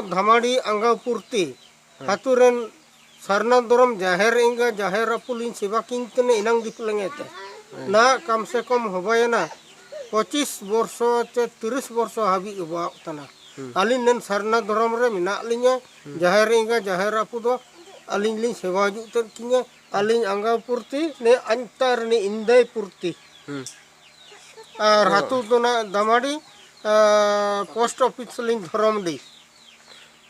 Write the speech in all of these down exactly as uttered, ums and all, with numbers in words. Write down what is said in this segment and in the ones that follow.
ᱫᱷᱟᱢᱟᱲᱤ ᱟᱸᱜᱟᱣ ᱯᱩᱨᱛᱤ ᱟᱹᱛᱩ ᱨᱮᱱ ᱥᱟᱨᱱᱟ ᱫᱷᱚᱨᱚᱢ ᱡᱟᱦᱮᱨ ᱮᱸᱜᱟ, ᱡᱟᱦᱮᱨ ᱟᱹᱯᱩ ᱞᱤᱧ ᱥᱮᱵᱟ ᱠᱤᱱ ᱛᱮᱱᱮ ᱮᱱᱟᱝ ᱫᱤᱯᱞᱟᱹᱝ ᱮ ᱛᱮ᱾ ᱱᱟ ᱠᱟᱢ ᱥᱮ ᱠᱚᱢ ᱦᱚᱵᱟᱭᱮᱱᱟ ᱯᱚᱸᱪᱤᱥ ᱵᱚᱨᱥᱚ ᱪᱮ ᱛᱤᱨᱤᱥ ᱵᱚᱨᱥᱚ ᱦᱟᱹᱵᱤᱡ ᱦᱚᱵᱟᱣᱚᱜ ᱠᱟᱱᱟ᱾ ᱟᱹᱞᱤᱧ ᱱᱮᱱ ᱥᱟᱨᱱᱟ ᱫᱷᱚᱨᱚᱢ ᱨᱮ ᱢᱮᱱᱟᱜ ᱞᱤᱧᱟ᱾ ᱡᱟᱦᱮᱨ ᱮᱸᱜᱟ, ᱡᱟᱦᱮᱨ ᱟᱹᱯᱩ ᱫᱚ ᱟᱹᱞᱤᱧ ᱞᱤᱧ ᱥᱮᱵᱟ ᱦᱤᱡᱩᱜ ᱛᱮᱫ ᱠᱤᱧᱟ᱾ ᱟᱹᱞᱤᱧ ᱟᱸᱜᱟᱣ ᱯᱩᱨᱛᱤ, ᱱᱮ ᱟᱧᱛᱟᱨ ᱱᱮ ᱤᱱᱫᱟᱹᱭ ᱯᱩᱨᱛᱤ᱾ ᱟᱨ ᱦᱟᱹᱛᱩ ᱫᱚ ᱱᱟ ᱫᱟᱢᱟᱰᱤ, ᱟᱨ ᱯᱳᱥᱴ ᱚᱯᱷᱤᱥ ᱞᱤᱧ ᱫᱷᱚᱨᱚᱢᱰᱤ᱾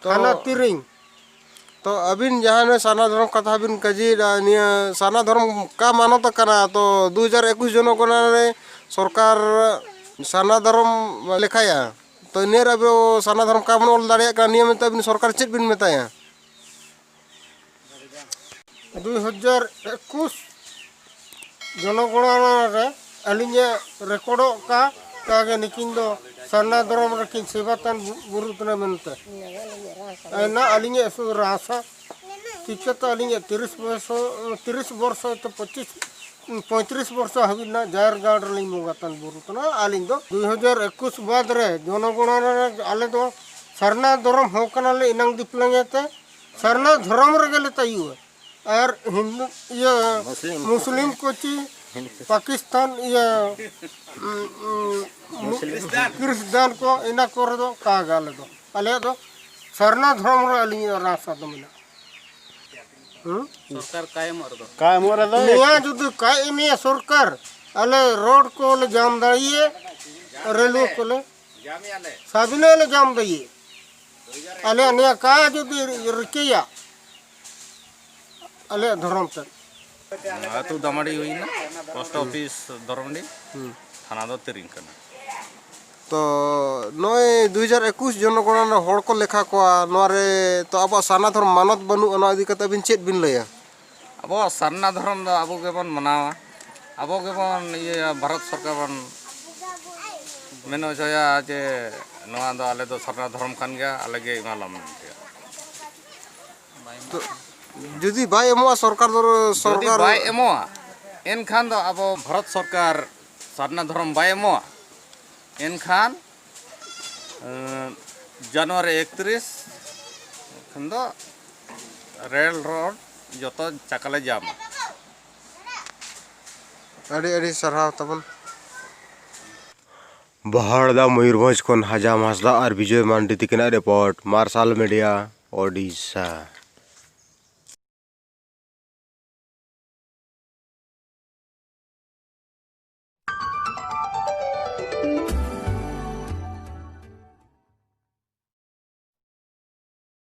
ᱛᱚ ᱛᱷᱟᱱᱟ ᱛᱤᱨᱤᱝ᱾ ᱛᱚ ᱟᱹᱵᱤᱱ ᱡᱟᱦᱟᱸ ᱱᱚᱜᱼᱚᱭ ᱥᱟᱨᱱᱟ ᱫᱷᱚᱨᱚᱢ ᱠᱟᱛᱷᱟ ᱵᱤᱱ ᱠᱟᱹᱡᱤᱭᱮᱫᱟ, ᱱᱤᱭᱟᱹ ᱥᱟᱨᱱᱟ ᱫᱷᱚᱨᱚᱢ ᱚᱠᱟ ᱢᱟᱱᱚᱛ ᱟᱠᱟᱱᱟ? ᱛᱚ ᱫᱩ ᱦᱟᱡᱟᱨ ᱮᱠᱩᱥ ᱡᱚᱱᱚᱜᱚᱬᱟ ᱨᱮ ᱥᱚᱨᱠᱟᱨ ᱥᱟᱨᱱᱟ ᱫᱷᱚᱨᱚᱢ ᱞᱮᱠᱷᱟᱭᱟ᱾ ᱛᱚ ᱱᱤᱭᱟᱹ ᱨᱮ ᱟᱵᱚ ᱥᱟᱨᱱᱟ ᱫᱷᱚᱨᱚᱢ ᱚᱠᱟ ᱵᱚᱱ ᱚᱞ ᱫᱟᱲᱮᱭᱟᱜ ᱠᱟᱱᱟ, ᱱᱤᱭᱟᱹ ᱢᱮᱱᱛᱮ ᱟᱹᱵᱤᱱ ᱥᱚᱨᱠᱟᱨ ᱪᱮᱫ ᱵᱤᱱ ᱢᱮᱛᱟᱭᱟ? ᱫᱩᱭ ᱦᱟᱡᱟᱨ ᱮᱠᱩᱥ ᱡᱚᱱᱚᱜᱚᱬᱚᱱᱟ ᱨᱮ ᱟᱹᱞᱤᱧᱟᱜ ᱨᱮᱠᱚᱨᱰᱚᱜ ᱠᱟ ᱠᱟᱜᱮ ᱱᱩᱠᱤᱱ ᱫᱚ ᱥᱟᱨᱱᱟ ᱫᱷᱚᱨᱚᱢ ᱨᱮᱠᱤᱱ ᱥᱮᱵᱟ ᱛᱟᱱ ᱵᱩ-, ᱵᱩᱨᱩ ᱠᱟᱱᱟ ᱢᱮᱱᱛᱮ᱾ ᱮᱱᱟ ᱟᱹᱞᱤᱧᱟᱜ ᱥᱩᱫᱷᱩ ᱨᱟᱥᱟ ᱪᱤᱠᱟᱹᱛᱮ ᱟᱹᱞᱤᱧᱟᱜ ᱛᱤᱨᱤᱥ ᱵᱚᱨᱥᱚ, ᱛᱤᱨᱤᱥ ᱵᱚᱨᱥᱚ ᱛᱮ ᱯᱚᱸᱪᱤᱥ, ᱯᱚᱸᱭᱛᱨᱤᱥ ᱵᱚᱨᱥᱚ ᱦᱟᱹᱵᱤᱡ ᱱᱟ ᱡᱟᱦᱮᱨ ᱜᱟᱲ ᱨᱮᱞᱤᱧ ᱵᱚᱸᱜᱟ ᱛᱟᱱ ᱵᱩᱨᱩ ᱠᱟᱱᱟ᱾ ᱟᱹᱞᱤᱧ ᱫᱚ ᱫᱩᱭ ᱦᱟᱡᱟᱨ ᱮᱠᱩᱥ ᱵᱟᱫᱽ ᱨᱮ ᱡᱚᱱᱚᱜᱚᱬᱚᱱᱟ ᱨᱮ ᱟᱞᱮ ᱫᱚ ᱥᱟᱨᱱᱟ ᱫᱷᱚᱨᱚᱢ ᱦᱚᱸ ᱠᱟᱱᱟᱞᱮ ᱮᱱᱟᱝ ᱫᱤᱯᱞᱟᱹᱝ ᱮ ᱛᱮ᱾ ᱥᱟᱨᱱᱟ ᱫᱷᱚᱨᱚᱢ ᱨᱮᱜᱮ ᱞᱮ ᱛᱟᱭᱩᱜᱼᱟ᱾ ᱟᱨ ᱦᱤᱱᱫᱩ, ᱤᱭᱟᱹ, ᱢᱩᱥᱞᱤᱢ᱾ ᱢᱩᱥᱞᱤᱢ ᱠᱚ ᱪᱤ, ᱦᱤᱱᱫᱩ᱾ ᱯᱟᱠᱤᱥᱛᱟᱱ, ᱤᱭᱟᱹ, ᱩᱸ, ᱩᱸ, ᱢᱩ-, ᱠᱷᱨᱤᱥᱴᱟᱱ᱾ ᱠᱷᱨᱤᱥᱴᱟᱱ ᱠᱚ, ᱤᱱᱟᱹ ᱠᱚᱨᱮ ᱫᱚ ᱠᱟᱜ ᱟᱞᱮ ᱫᱚ᱾ ᱟᱞᱮᱭᱟᱜ ᱫᱚ ᱥᱟᱨᱱᱟ ᱫᱷᱚᱨᱚᱢ ᱨᱮ ᱟᱹᱞᱤᱧᱟᱜ ᱨᱟᱥᱟ ᱫᱚ ᱢᱮᱱᱟᱜᱼᱟ᱾ ᱦᱩᱸ? ᱥᱚᱨᱠᱟᱨ ᱠᱟᱭ ᱮᱢᱚᱜ ᱨᱮᱫᱚ᱾ ᱠᱟᱭ ᱮᱢᱚᱜ ᱨᱮᱫᱚ᱾ ᱱᱤᱭᱟᱹ ᱡᱩᱫᱤ ᱠᱟᱭ ᱮᱢᱮᱭᱟ ᱥᱚᱨᱠᱟᱨ, ᱟᱞᱮ ᱨᱳᱰ ᱠᱚᱞᱮ ᱡᱟᱢ ᱫᱟᱲᱮᱭᱟᱜᱼᱟ, ᱨᱮᱞᱣᱮ ᱠᱚᱞᱮ᱾ ᱥᱟᱵᱤᱱᱟ ᱞᱮ ᱡᱟᱢ ᱫᱟᱭᱮ᱾ ᱟᱞᱮᱭᱟᱜ ᱱᱤᱭᱟᱹ ᱠᱟ ᱡᱩᱫᱤ ᱨᱤᱠᱟᱹᱭᱟ, ᱟᱞᱮᱭᱟᱜ ᱫᱷᱚᱨᱚᱢ ᱛᱮ᱾ ᱟᱹᱛᱩ ᱫᱟᱢᱟᱰᱤ ᱦᱩᱭᱱᱟ, ᱯᱳᱥᱴ ᱚᱯᱷᱤᱥ ᱫᱷᱚᱨᱚᱢᱰᱤ, ᱦᱩᱸ᱾ ᱛᱷᱟᱱᱟ ᱫᱚ ᱛᱤᱨᱤᱝ ᱠᱟᱱᱟ᱾ ᱛᱚ ᱱᱚᱜᱼᱚᱭ ᱫᱩ ᱦᱟᱡᱟᱨ ᱮᱠᱩᱥ ᱡᱚᱱᱚᱜᱚᱬᱚᱱᱟ ᱨᱮ ᱦᱚᱲ ᱠᱚ ᱞᱮᱠᱷᱟ ᱠᱚᱣᱟ, ᱱᱚᱣᱟ ᱨᱮ ᱛᱚ ᱟᱵᱚᱣᱟᱜ ᱥᱟᱨᱱᱟ ᱫᱷᱚᱨᱚᱢ ᱢᱟᱱᱚᱛ ᱵᱟᱹᱱᱩᱜᱼᱟ, ᱱᱚᱣᱟ ᱤᱫᱤ ᱠᱟᱛᱮ ᱟᱹᱵᱤᱱ ᱪᱮᱫ ᱵᱤᱱ ᱞᱟᱹᱭᱟ? ᱟᱵᱚᱣᱟᱜ ᱥᱟᱨᱱᱟ ᱫᱷᱚᱨᱚᱢ ᱫᱚ ᱟᱵᱚ ᱜᱮᱵᱚᱱ ᱢᱟᱱᱟᱣᱟ, ᱟᱵᱚ ᱜᱮᱵᱚᱱ ᱤᱭᱟᱹᱭᱟ, ᱵᱷᱟᱨᱚᱛ ᱥᱚᱨᱠᱟᱨ ᱵᱚᱱ ᱢᱮᱱ ᱦᱚᱪᱚᱭᱟ ᱡᱮ ᱱᱚᱣᱟ ᱫᱚ ᱟᱞᱮ ᱫᱚ ᱥᱟᱨᱱᱟ ᱫᱷᱚᱨᱚᱢ ᱠᱟᱱ ᱜᱮᱭᱟ, ᱟᱞᱮ ᱜᱮ ᱮᱢᱟᱞᱮᱢ ᱢᱮᱱᱛᱮ᱾ ᱛᱚ, ᱡᱩᱫᱤ ᱵᱟᱭ ᱮᱢᱚᱜᱼᱟ ᱥᱚᱨᱠᱟᱨ ᱫᱚ, ᱡᱩᱫᱤ ᱥᱚᱨᱠᱟᱨ ᱵᱟᱭ ᱮᱢᱚᱜᱼᱟ, ᱮᱱᱠᱷᱟᱱ ᱫᱚ ᱟᱵᱚ ᱵᱷᱟᱨᱚᱛ ᱥᱚᱨᱠᱟᱨ ᱥᱟᱨᱱᱟ ᱫᱷᱚᱨᱚᱢ ᱵᱟᱭ ᱮᱢᱚᱜᱼᱟ, ᱮᱱᱠᱷᱟᱱ, ᱮᱸ, ᱡᱟᱱᱩᱣᱟᱨᱤ ᱮᱠᱛᱨᱤᱥ ᱠᱷᱚᱱ ᱫᱚ ᱨᱮᱞ ᱨᱳᱰ ᱡᱚᱛᱚ ᱪᱟᱠᱟ ᱞᱮ ᱡᱟᱢᱟ᱾ ᱟᱹᱰᱤ ᱟᱹᱰᱤ ᱥᱟᱨᱦᱟᱣ ᱛᱟᱵᱚᱱ᱾ ᱵᱚᱦᱚᱲᱫᱟ ᱢᱚᱭᱩᱨᱵᱷᱚᱸᱡᱽ ᱠᱷᱚᱱ ᱦᱟᱡᱟᱢ ᱦᱟᱸᱥᱫᱟ ᱟᱨ ᱵᱤᱡᱚᱭ ᱢᱟᱱᱰᱤ ᱛᱤᱠᱤᱱᱟᱜ ᱨᱤᱯᱳᱨᱴ, ᱢᱟᱨᱥᱟᱞ ᱢᱤᱰᱤᱭᱟ, ᱳᱰᱤᱥᱟ᱾